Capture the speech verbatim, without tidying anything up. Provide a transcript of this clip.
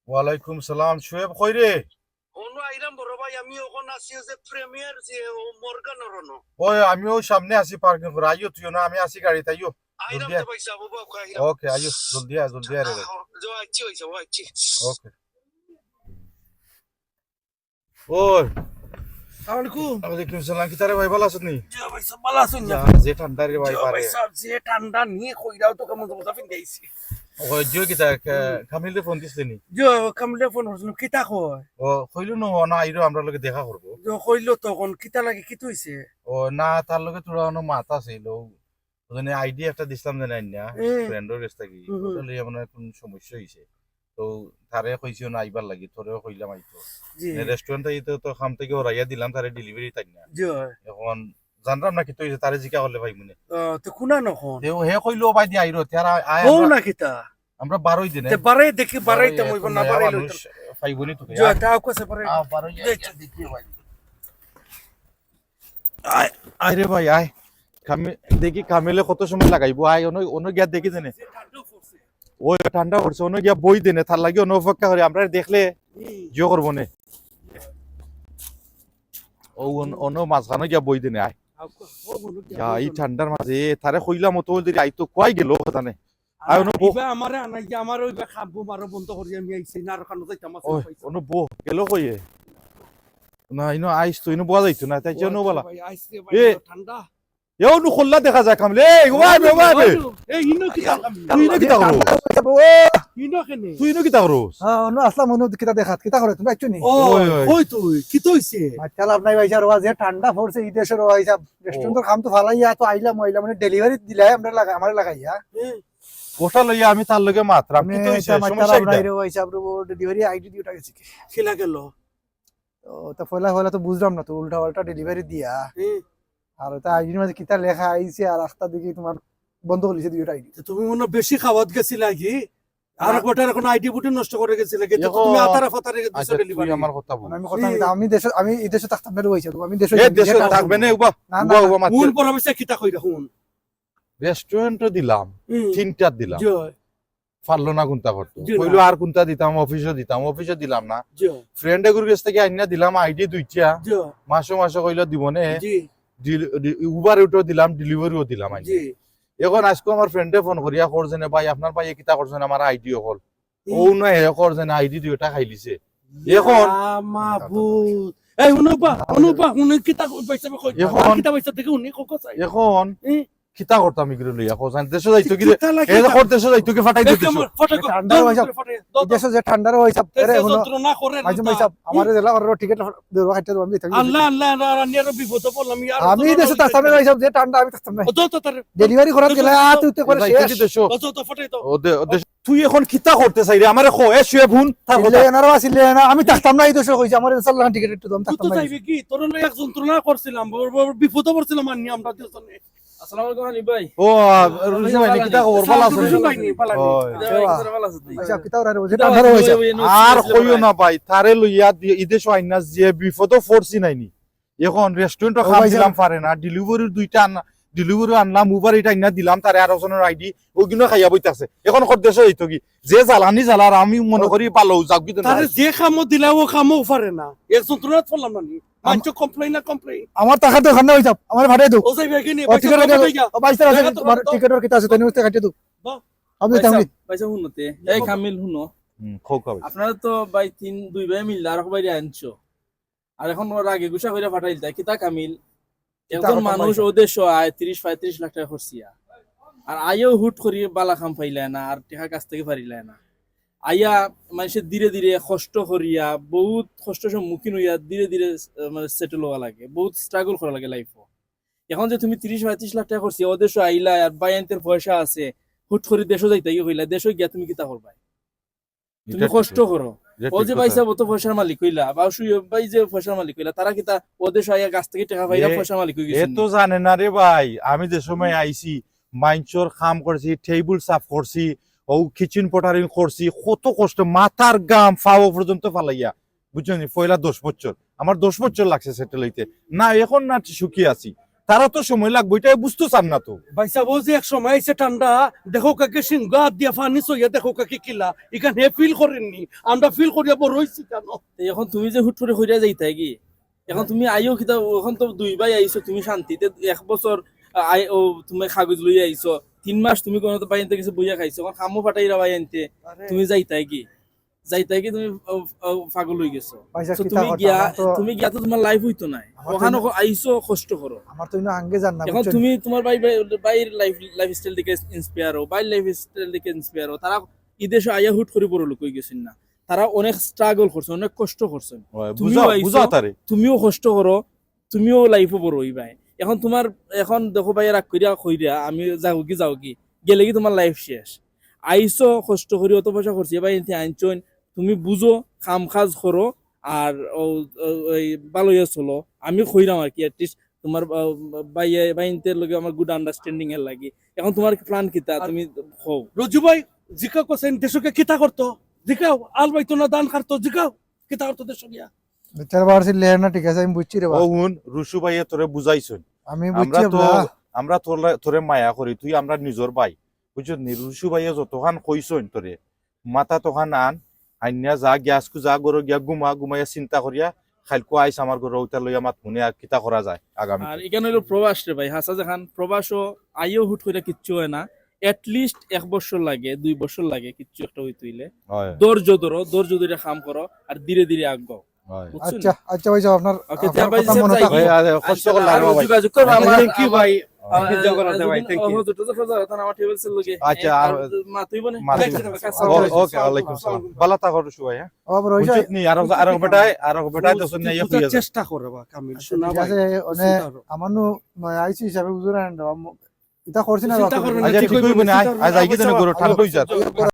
ওয়ালাইকুম সালাম, শোয়েব কই রে? অনো আইরাম বড় ভাই, আমি অখন আছি ওই যে প্রিমিয়ার যে ও মর্গানর অনো। ওই, আমিও সামনে আছি পার্কিং করে, আইও তুই না, আমি আছি গাড়িত, আইও। আইরাম জলদি আয়। তো ভাই সাহেব, ও বাবা, আইরাম। ওকে, আইও, জলদি আয়, জলদি আয় রে ভাই। আহ, যাও, আইছি ভাই সাহেব, আইছি। ওকে। ওই। আসসালামু আলাইকুম। ওয়ালাইকুম সালাম। কিতা রে ভাই, ভালা আছস নি? জি ভাই সাহেব, ভালা আছইন নি? যা, যে ঠান্ডা রে ভাই, জি পারে। ভাই সাহেব, যে ঠান্ডা নিয়ে কইরাও তো কেমন জবরদস্ত ফিন্দাইছি। ওই, জিও কিতা, কা-, কামিলরে ফোন দিছলে নি? জি, কামিলরে ফোন করছিলাম, কিতা কয়? ও, কইলো না, ও না, আইরো আমরার লগে দেখা করবো। জি, কইলো তখন, কিতা লাগে, কিতা অইছে? ও না, তার লগে থুড়া অনো মাত আছিল, ও ওজনে আইডি একটা দিছলাম যে নাই না, হুম। ফ্রেন্ডর গেছ থাকি, হুম, হুম। ওটা লইয়া মনে হয় কোন সমস্যা অইছে। তো তারে কইছি না আইবার লাগি, তোরেও কইলাম আইতো। জি। মানে রেস্টুরেন্ট থাকি তো, তো কাম থাকি হরাইয়া দিলাম তারে ডেলিভারি তাই না। জি। এখন জানলাম না কিতা অইছে, তারে জিকা করলে পাইমু নে। ও, তো কুনা নখন? তে ও হে কইলো ভাই দি আইরো, তে আর আয়, আয় ও আমরা, না কিতা? আমরা বারোই দিনে। তে বারোই দেখি, বারোই বারোই তো এত মইব না, নয়া বারোই মানুষ লইতো। পাইবো নি তোকে। জি, আর তা কইছে বারোই। আ, বারোই দেখি। দেখি ভাই। আয়, আয় রে ভাই, আয়। কামি-, দেখি কামিলে কত সময় লাগাইবো। আয়, অনো, অনো গিয়া দেখি দেনে। ওই ঠান্ডা পড়ছে, অনো গিয়া বই দেনে, তার লাগি অনো অপেক্ষা করি। আমরা দেখলে হুম। জিও করবো নে। ও অন-, অনো মাঝখানো গিয়া বই দেনে, আয়। আচ্ছা, ও বলো, ইয়া, এই ঠান্ডার মাঝে তারে কইলাম অত দেরি আইতো, কই গেল কথা নাই। আয়, অনো বহ। ইবা আমারে আনাই যে আমার ওই খাবো মারো বন্ধ করি আমি আইছি না, আর কানো যাইতাম আছে ওই, না পয়সা। অনো বহ, গেল কইয়ে? না, ইনো আইস তো, ইনো বওয়া যাইতো না, তাই ও যেন আচ্ছা বলা। ভাই, আইস রে ভাই, এ, ঠান্ডা। এ, অনো খোল্লা দেখা যায় কামলে। এই, ওবা বে, ওবা বে। এই, ইনো কিতা কাম? তুই ইনো কিতা করো? ইনো কেনে? তুই ইনো কিতা করো? হ্যাঁ, অনো আসলাম, অনো কিতা দেখাত, কিতা করে তুমি আইছো নি? ও, ওই, ওই। কই তুই? কিতা অইছে? মাততে লাভ নাই ভাই, স্যার, ওবা যে ঠান্ডা পড়ছে, এই দেশের ওবা, হিসাব, রেস্টুরেন্টর কাম তো ফালাইয়া তো আইলাম, আইলাম, মানে ডেলিভারি দিলাই আমরা লাগা-, আমারে লাগাইয়া। হুম। গোটা লইয়া আমি তার লগে মাতরাম, মানে, কিতা অইছে? এটা মাততে সমস্যা লাভ কিতা? নাই রে ভাই, স্যার, ও ডেলিভারি আইডি দিয়ে ওটা গেছে কি? খিলা গেল? তো, তো পয়লা, পয়লা তো বুঝলাম না, তো উল্টা পাল্টা ডেলিভারি দিয়া। হুম। আর ওটা আইডির মাঝে কিতা লেখা আইছে, আর আস্তা দেখি তোমার বন্ধ করে দিছে দুইটা আইডি। তো তুমি মনে হয় বেশি খাওয়াত গেছিলা কি? আর না। এক বেটার এখন আইডি বুটি নষ্ট করে গেছিলে, কিন্তু এখন তুমি আতারে ফাতারে গেছো আচ্ছা, তুই ডেলিভারি। আমার কথা বল। মানে আমি কথা হুম। বলতে, আমি দেশে, আমি এই দেশে থাকতাম না রে ভাই, স্যার, আমি দেশে এ, থাকি, দেশে দেশে থাকবে থাকতাম না। না, না, উবা, না। উবা, মাততে। কোন পরামর্শে কিতা কইরা হুন? রেস্টুরেন্টও দিলাম, হুম। তিনটা দিলাম। জি। পারলো না কোনটা করতো। জি না। কইলো আর কোনটা দিতাম, অফিসও দিতাম, অফিসও দিলাম না। জি। ফ্রেন্ড এগুর গেছ থাকি আইনা দিলাম আইডি দুইটা। জি। মাসো মাসো কইলো দিব নে। জি। ডিল-, ডি-, উবার ইটও দিলাম, ডেলিভারিও দিলাম আইনা। জি। এখন আজকে আমার ফ্রেন্ডে ফোন করিয়া কর যেনে, "ভাই, আপনার ভাইয়ে কিতা করছেন আমার আইডি অকল?" হুম। ও না হে কর যেনে আইডি দুইটা খাইলিছে। এখন ইয়া মাবুদ। এই, হুনো বা, হুনো বা, হুনো কিতা কই-, পয়সা কই-, এখন কিতা পয়সা থেকে উনি কো-, কো চাই? এখন হুম। কিতা করতাম ইগুরে লইয়া, কও চাইন? দেশে যাইতো কি রে? কিতা লাগে এ, এটা? কর দেশে যাইতো কি, ফাটাই দে দেশে। ফাটাই, ফাটাই, এই দাও, ঠান্ডা দাও, হয়ে যাও। ফাটাই, দাও, এই দাও। দেশে যে ঠান্ডা হয়ে যাও। দেশে এরে, হুনো, যন্ত্রণা করে না মাঝে তা। মাঝে আমারে জেলা করার টিকিট দেবো, খাইতে দেবো, আমি থাকি। আল্লাহ, আল্লাহ, আল্লাহ, আল্লাহ, নিয়ে আরো বিপদে পড়লাম, ইয়ার আল্লাহ, আমি এই দেশে থাকতাম না, ভাই সাহেব, যে ঠান্ডা আমি থাকতাম না। ও, দাও, দাও, তারে। ডেলিভারি করার দাও, গেলে, দাও, আ, তুই তো করে দাও, শেষ। দাও, দাও, দাও, ফাটাই দাও। ও, দে, ও, দে। তুই এখন কিতা করতে চাই রে? আমারে কো, এ শুয়ে ফোন, তার কথা। ইলে না রে, বাস, ইলে না। আমি থাকতাম না এই দেশে, কইছি, আমারে জেলা টিকিট একটু দাম, তুই তো থাকতাম না। চাইবে কি? তোর লগে এক যন্ত্রণা করছিলাম, বড়, বড় বিপদে পড়ছিলাম, আর নিয়ে আমরা দুজনে। আসসালামু আলাইকুম হানিফ ভাই। ও, আ, রুশু ভাই, কিতা খবর? ভালা আছো? রুশু ভাই নি, ভালা নি। ওই। কিতা ভাই, কিতা ভালা আছো তুই? আচ্ছা, কিতা ওরা রোজে কিতা ঠান্ডা ভালা রয়েছে। আছো? আর কইও না ভাই, তারে লইয়া দি-, ইদে সোয়াইন না যে বিপদে পড়ছি নাইনি। এখন রেস্টুরেন্টও ও খাম ভাই দিলাম সাহেব। পারে না, ডেলিভারির দুইটা আন-, ডেলিভারি আনলাম, উবার ইটা আইনা দিলাম তারে, আর ওজনের আইডি, ওগুলো খাইয়া বইতাছে। এখন কর দেশে যাইতো কি? যে জ্বালানি জ্বালার আমি মনে করি ভালো যাক কি তারে না। যে খামো দিলা, ও খামো পারে না। এক যন্ত্রণাত পড়লাম না নি। মানছো কমপ্লেইন না কমপ্লেইন। আমার টাকা তো খান্না হয়ে যাব, আমার ফাটাই দাও। ও যাইবে কি নি? ও, টিকিট কাটে দাও। ও, বাইশ তারিখ আছে, তোমার টিকিটর কিতা আছে, তাই নিয়ে কাটে দাও। আমি ভাই যাইতাম সাহেব, নি। ভাই সাহেব, হুনো তে। এই কামিল, হুনো। হুম, খোকা ভাই। আপনারা তো ভাই তিন, দুই ভাই মিললে আর ভাই আনছো। আর এখন ওর আগে গুসা কইরা ফাটাইল তাই। কিতা কামিল? কিতা একজন কথা মানুষ ভাই? ও দেশো আয় তিরিশ পঁয়ত্রিশ লাখ টাকা খরচিয়া। আর আইও হুট করি বালা খাম পাইলায় না, আর টেকা কাছ থেকে পারিলায় না। আইয়া মানুষে ধীরে ধীরে কষ্ট করিয়া, বহুত কষ্ট সম্মুখীন হইয়া ধীরে ধীরে, আহ, মানে সেটেল হওয়া লাগে, বহুত স্ট্রাগল করা লাগে লাইফও। এখন যে তুমি তিরিশ পঁয়ত্রিশ লাখ টাকা খরচিয়া, ও দেশো আইলা আর ভাই আনতের পয়সা আছে, হুট করি দেশো যাইতে গিয়ে কইলা, দেশো গিয়া তুমি কিতা করবায়? তুমি এটা কষ্ট ঠিক। করো। এটা ও ঠিক যে কথা। ভাই সাহেব, ও তো পয়সার মালিক কইলা, বা সুই ভাই যে পয়সার মালিক কইলা, তারা কিতা ও দেশো আইয়া গাছ থেকে টাকা পাইয়া এ, পয়সার মালিক হয়ে এ গেছে তো নি? জানে না রে ভাই, আমি যে সময় আইছি, মাইনষর কাম করছি, টেবিল সাফ করছি, ও কিচেন পটারিং করছি, কত কষ্ট, মাথার ঘাম পাও পর্যন্ত ফালাইয়া, বুঝছো নি? পয়লা দশ বছর, আমার দশ বছর লাগছে সেটেল হইতে। না, এখন না সুখী আছি। তারা তো সময় লাগবো, এটা বুঝতো চান না তো। ভাইসাব, ও যে এক সময় আইছে ঠান্ডা, দেখো কাকে সিংহ হাত দিয়া পানি চইয়া দেখো কাকে কিলা, ইখান হে ফিল করেননি, আমরা ফিল করিয়া বড় হইছি কেন? তো এখন তুমি যে হুট করে কইরা যাইতায় কি, এখন তুমি আইও কিতা, এখন তো দুই ভাই আইছো তুমি শান্তিতে, এক বছর আই ও তুমি কাগজ লইয়া আইছো, তিন মাস তুমি কোনো ভাই আনতে গেছে বইয়া খাইছো, এখন কামও ফাটাইরা ভাই আনতে, তুমি যাইতায় কি, যাইতায় কি তুমি ও, ও, পাগল হয়ে গেছো। ভাইসাব, So, কিতা তুমি কথা, গিয়া আমার তো- তুমি গিয়া তো তোমার লাইফ হইতো নাই। আমার তো ওখানে ইনো- আইছো কষ্ট করো। আমার তো ইনো আঙ্গে জান না, এখন বুঝছো নি? তুমি তোমার ভাই ভাই- ভাইর লাইফ লাইফস্টাইল দেখে ইন্সপায়ার হও, ভাইর লাইফস্টাইল দেখে ইন্সপায়ার হও। তারা এই দেশে আইয়া হুট করে বড় লোক হয়ে গেছেন না, তারা অনেক স্ট্রাগল করছে, অনেক কষ্ট করছেন। ওই, তুমিও বুঝাও, আইছো, বুঝাও তারে। তুমিও কষ্ট করো, তুমিও লাইফও বড় হইবাই। এখন তোমার এখন দেখো ভাই রাগ করিয়া কইরা আমি যাও কি যাও কি, গেলে কি তোমার লাইফ শেষ? আইছো কষ্ট করি অত পয়সা খরচ ভাই এনতে আনছইন, তুমি বুঝো, কাম কাজ করো, আর ও- ও- ওই ভালো ইয়ে চলো। আমি কইরাম আর কি, অ্যাটলিস্ট তোমার আহ, ভাই ভাইনতের লগে আমার গুড আন্ডারস্ট্যান্ডিং এর লাগি। এখন তোমার প্ল্যান কিতা, তুমি কও। রজু ভাই, জিকাও কোসেন দেশকে কিতা করতো? জিকাও, আল বাইতো না দান করতো? জিকাও, কিতা করতো দেশকে গিয়া? বিচার বাড়ছি লেয়ার না, ঠিক আছে, আমি বুঝছি রে বা। ও হুন, রুশু ভাইয়ে তোরে বুঝাইছইন। আমি বুঝছি আমরা তো এবলা। আমরা তোর লা- তোরে মায়া করি, তুই আমরা নিজর ভাই, বুঝছত নি? রুশু ভাইয়ে যতখান কইছইন তোরে, মাথা তখান আন, আইনিয়া যা, গিয়া আজকু যা, ঘরো গিয়া ঘুমা, ঘুমাইয়া চিন্তা করিয়া কাইলকু আইস আমার ঘরো, ওটা লইয়া মাত মনে আর কিতা করা যায় আগামী। আর এখানে হইলো প্রবাস রে ভাই, হাছা যেখান প্রবাসও আইও হুট করে কিচ্ছু হয় না, অ্যাটলিস্ট এক বছর লাগে, দুই বছর লাগে কিচ্ছু একটা হইতে হইলে। হয়। ধৈর্য ধরো, ধৈর্য ধরে কাম করো, আর ধীরে ধীরে আগাও। হয়। বুঝছো নি? আচ্ছা, আচ্ছা ভাই সাব, আপনার ওকে, আপনার ভাই কথা সাব, মনে যাই। থাকবে। ভাই, আরে, কষ্ট করলে আরো ভাই। যোগাযোগ করো, আমার- Thank you ভাই। আমার- যোগাযোগ করো ভাই, thank you। ও, যত যত যত আমার টেবিল সেল লগে। আচ্ছা, আর আর মা তুই বনে? মা তুই বনে। ওকে, ওকে, ওয়ালাইকুম সালাম। বালা থাকো রুশু ভাই, হ্যাঁ? ও, বড় হইছে? বুঝছত নি? আরো আরো বেটায়, আরো বেটায় দশ নিয়ে ইয়ে হইয়া যায়। চেষ্টা করো বা কামিল, আচ্ছা, শোনা ঠিক ভাই। আছে, মানে, চিন্তা করো। আমার নু, মানে, আইসি হিসাবে বুঝুন না, এটা করছি না, চিন্তা করবেন না, আচ্ছা, ঠিক ঠিক হইব, হইব না, চিন্তা আজ করবেন না। আগে যেন গরু ঠান্ডা হয়ে যাত।